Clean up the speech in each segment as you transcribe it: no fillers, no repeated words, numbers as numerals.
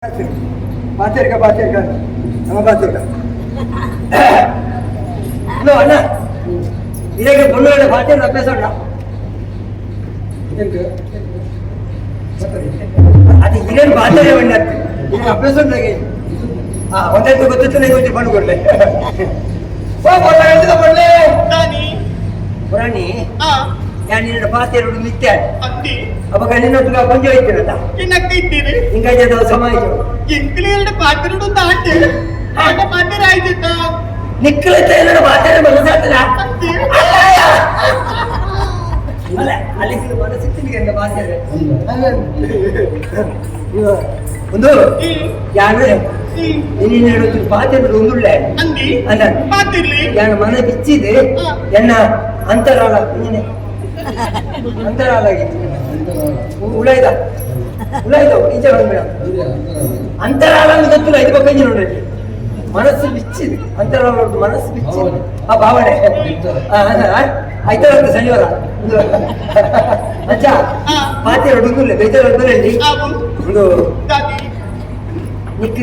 ಪಾತೆರ್ಕ ಪಾತೆರ್ಕ ನಮ್ಮ ಪಾತೆರ್ಕ ಹಲೋ ಅಣ್ಣ, ಇದಕ್ಕೆ ಪೊಣ್ಣುಗಳ ಪಾತೆರ್ನ ಅಭ್ಯಾಸ ಉಂಟಾ? ಅದು ಇರೇನು ಪಾತೆರೆ ಬಣ್ಣ ಇದು ಅಭ್ಯಾಸ ಉಂಟಾಗೆ. ಹಾ, ಒಂದಾಯ್ತು ಗೊತ್ತಿತ್ತು ನಂಗೆ. ಒಂಚೂರು ಪಣ್ಣು ಕೊಡ್ಲೆ. ಓ ಪೊಳ್ಳ ಹೇಳ್ತದ ಪೊಳ್ಳೆ. ದಾನಿ. ಪುರಾಣಿ. ಆ. ഞാൻ ನಿನ್ನ ಪಾತೆರುಡು ನಿತ್ಯ. ಅಂದಿ. ಅವಾಗ ನಿನ್ನೊಟ್ಟಿಗೆ ಕೊಂಚ ಇತ್ತಿರತ್ತ. ಏನಕ್ಕ ಇದ್ದೀರಿ? ಹಿಂಗಾಗಿ ಸಮಾಜ. ಎಂಕ್ಲೆ ಪಾತ್ರೆಡು ತಾಂಟೆ ಆಟ ಪಾತ್ರೆ ಆಯ್ತಿತ್ತ. ನಿಕ್ಕಲತ್ತ ಏನೋ ಪಾತೆರೆ ಮನಸ್ಸಾತನ. ಅಂದಿ. ಅಲ್ಲ, ಅಲ್ಲಿ ಮನಸ್ಸಿತ್ತಿಗೆ ಎಂತ ಪಾತೆರೆ ಒಂದು ಯಾರು ನಿನ್ನ ಪಾತೆರು ಒಂದುಳ್ಳೆ. ಅಂದಿ. ಅಲ್ಲ. ಪಾತಿರ್ಲಿ. ಯಾನ ಮನ ಬಿಚ್ಚಿದೆ. ಎನ್ನ ಅಂತರಾಳ ನೀನೆ ಅಂತರಾಳ ಆಗಿತ್ತು. ಉಳಾಯ್ದ ಉಳಾಯ್ದ ಈಚೆ ಬಂದ್ಬಿಡ. ಅಂತರಾಳ ಅಂದ್ರೆ ಗೊತ್ತಿಲ್ಲ. ಇದು ಪಕ್ಕ ನೋಡಿ, ಮನಸ್ಸು ಬಿಚ್ಚಿದೆ. ಅಂತರಾಳ ಮನಸ್ಸು ಬಿಚ್ಚಿದೆ. ಆ ಭಾವನೆ ಆಯ್ತಾರ ಶನಿವಾರ ಒಂದು ಅಜ್ಜ. ಪಾತೆ ಉಂದುಲ್ಲ ಬೇಜಾರು ಉಂದುಲಲ್ಲಿ. ಆವು. ಒಂದು ದಾನಿ. ನಿಕ್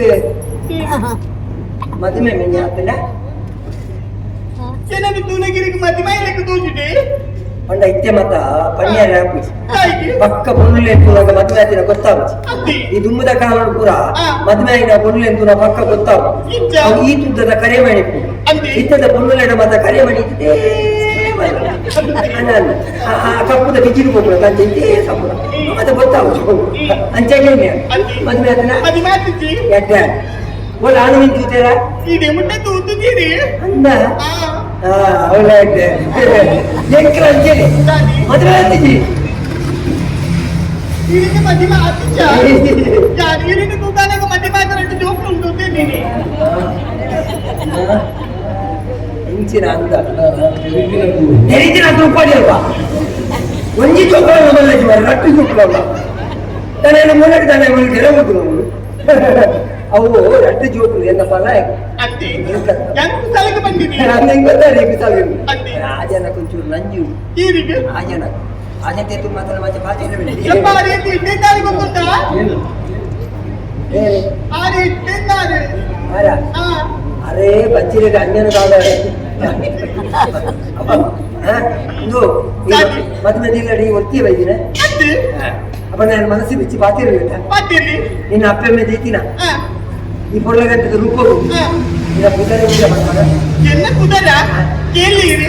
ಮದುವೆ ಮೆಂಜ ಆತಲ್ಲ. ಏನನ್ನು ತೂನಗಿರಿಗೆ ಮದಿಮ ಇಲ್ಲಕ್ಕೆ ತೋಜಿದೆ. ಪಂಡ ಇತ್ತೆ ಮತ ಪಣ್ಯಾರ ಹಾಕುಜಿ. ತಾಯಿಗೆ. ಪಕ್ಕ ಪೊನ್ನುಲೆ ತೂನಾಗ ಮದುವೆ ಆತಿನ ಗೊತ್ತಾಗುಜಿ. ಅಂದಿ. ಈ ದುಮ್ಮದ ಕಾಲಡ್ ಪೂರ ಮದುವೆ ಆಗಿನ ಪೊನ್ನುಲೆ ತೂನ ಪಕ್ಕ ಗೊತ್ತಾಗು. ಇಂಚ. ಅವು ಈ ತುದ್ದದ ಕರೆ ಮಣಿಪು. ಅಂದಿ. ಇತ್ತದ ಪೊನ್ನುಲೆಡ ಮತ ಕರೆ ಮಣಿ ಇದ್ದೇ. ಆ ಕಪ್ಪುದ ಬಿಜಿಲು ಕೊಟ್ಟರು ತಂದೆ ಇದ್ದೇ ಕಪ್ಪುದ ಮತ್ತೆ ಗೊತ್ತಾಗುಜಿ. ಅಂಚಾಗೆ ಅಂದಿ. ಮದುವೆ ಆತನ. ಮದಿಮ ಆತಿಜಿ. ಎಡ್ಡೆ ಒಳ್ಳೆ ಆನು ನಿಂತೂತೇರ. ಇಡೀ ಮುಟ್ಟೆ ತೂತುದೀರಿ. ಅಂದ. ಆ. ಆ ಒಳ್ಳೆ ಎಡ್ಡೆ ಎಂಕ್ಲ ಅಂಚೇನೆ. ದಾನಿ. ಮದುವೆ ಆತಿಜಿ. ಇದಕ್ಕೆ ಮದಿಮ ಆತಿಜ ಯಾರು ಇರಿನ ತೂತಾನಾಗ ಮದಿಮ ಆತರಂಟು ಜೋಕ್ಲು ಉಂಟು ನೀನೆ. ಇಂಚಿನ ಅಂದ ನೆರಿದಿನ ತೂಪಾಡಿ ಅಲ್ವಾ. ಒಂಜಿ ಚೋಕ್ರ ಮೊದಲ ರಟ್ಟು ಚೋಕ್ರಲ್ಲ ತನ್ನ ಮುನ್ನಡಿ ತನ್ನ ಮುನ್ನಡಿ ಹೋಗುದು. ಅವು ರಟ್ಟು ಜೋಕುಲು ಎನ್ನ ಫಲ. ಅಂತಿ ಎಂತ ಸಲಕ್ಕೆ ಬಂದಿದ್ದೀರಿ? ನಂಗೆ ಗೊತ್ತಾರೆ. ಅಂದಿ. ಆ ಜನಕ್ಕೆ ಒಂಚೂರು ನಂಜು. ಈರಿಗೆ. ಆ ಜನ ಆ ಜನತೆ ತುಂಬ ಮತ್ತೆ ಪಾಚೆ. ಯಪ್ಪ, ಆ ರೀತಿ ಇಟ್ಟಿದ್ದಾರೆ ಗೊತ್ತುಂಟಾ? ಆ ರೀತಿ ಇಟ್ಟಿದ್ದಾರೆ. ಆರ? ಆ. ಅರೇ ಬಚ್ಚಿರ ಅಂಜನ ಕಾಲ ಒಂದು ಮದುವೆ ನಿಲ್ಲಡಿ ಒತ್ತಿ ಬೈದಿನ. ಅಂತಿ. ಅಪ್ಪ, ನಾನು ಮನಸ್ಸು ಬಿಚ್ಚಿ ಪಾತಿರಲಿಲ್ಲ. ಪಾತಿರ್ಲಿ. ನಿನ್ನ ಅಪ್ಪೆಮ್ಮೆ ದೀತಿನ. ಆ. ಈ ಪೊಳ್ಳಗಂಟದ ರೂಪ. ಆ. ನಿನ್ನ ಪೂಜಾರಿ ಪೂಜೆ ಮಾಡ್ತಾರ. ಎನ್ನ ಕುದರ ಕೇಳಿರಿ.